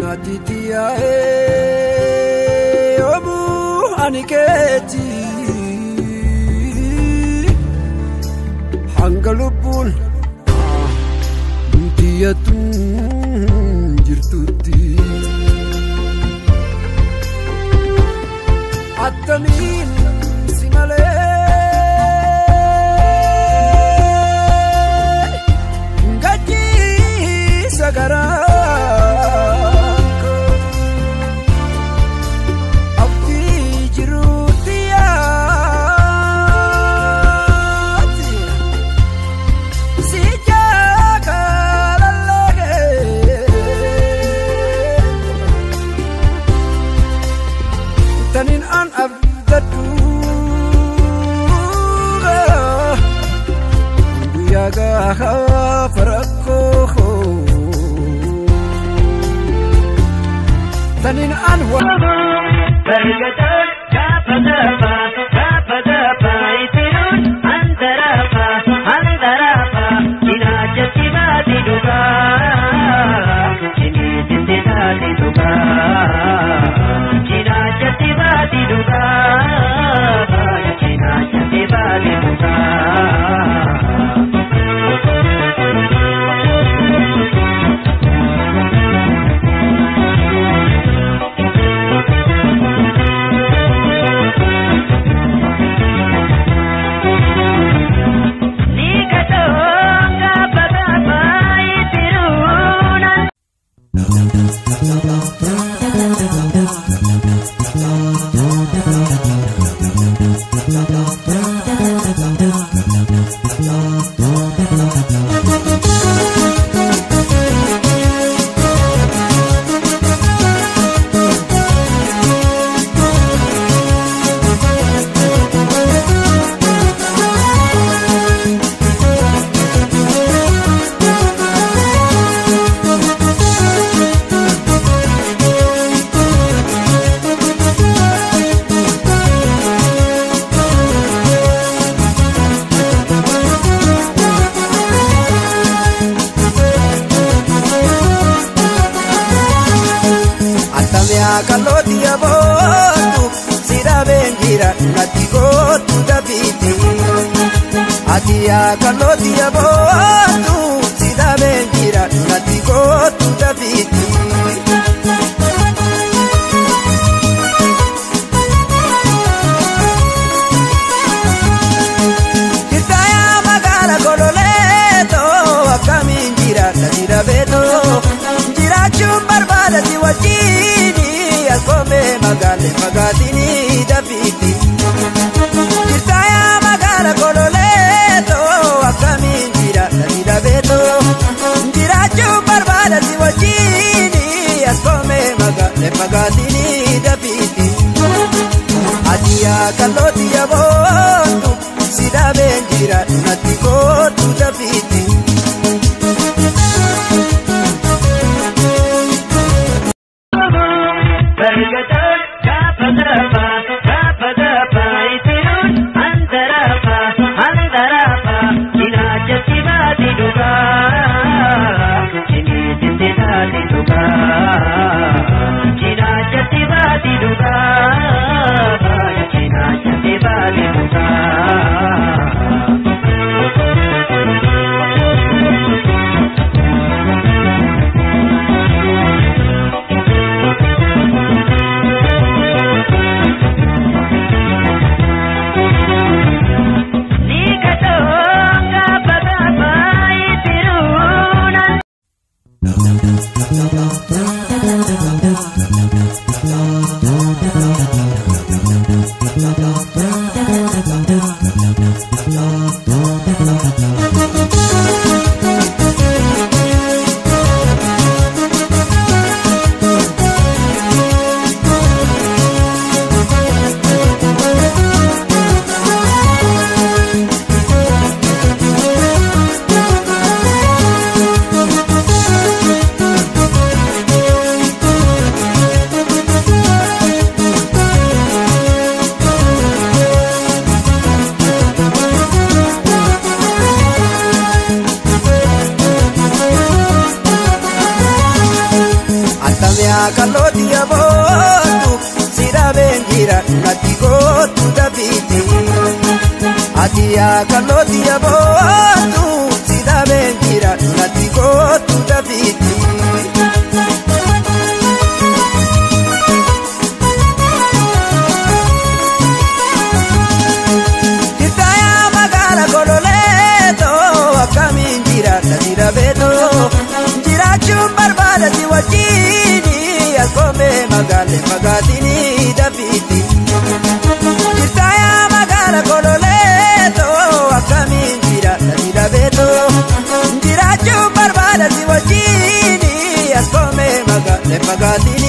Natitiya omu aniketi hangalubun dutiyatun jirtutti Attamin simale ngaji sagara Tanin an abdatu guyyaa gaafa rakkoo tanin an wa Bargataan gaafa darbaa gaafa darbaa itiruun handaraafa handaraafa cinaachatti baati dhugaa ciniisitti taati dhugaa cinaachatti baati dhugaa cinaachatti baati dhugaa. Kaloti abotu sira benjira nati gotu dabiti Atia kaloti abotu sira benjira nati gotu dabiti Jirtaya magala kololeto akaminjira nasira beto Jirachun barbada si wajini Akome magale magatini dafiti Jirtaya magala kololeto akaminjira nasira beto Jirachun barbada si wajini Akome magale magatini dafiti Atia kaloti abotu sira benjira nati gotu dafiti Bargataan gaafa darbaa gaafa darbaa itiruun handaraafa handaraafa cinaachatti baati dhugaa ciniisitti taati dhugaa cinaachatti baati dhugaa cinaachatti baati dhugaa. Amiyaa kallooti yaabootu sirabeen jira natti kootu dafiiti. Ati yaa kallooti yaabootu sirabeen jira natti kootu dafiiti. Jirtaayaa magaala kololeetoo akkamiin jiraadha sirabeetoo jiraachuun barbaada si wajjini askoomee magaalee magaatiin dafiiti. Jirtaayaa magaala kololeetoo akkamiin jiraadha sirabeetoo jiraachuun barbaada si wajjini askoomee magaalee magaatiin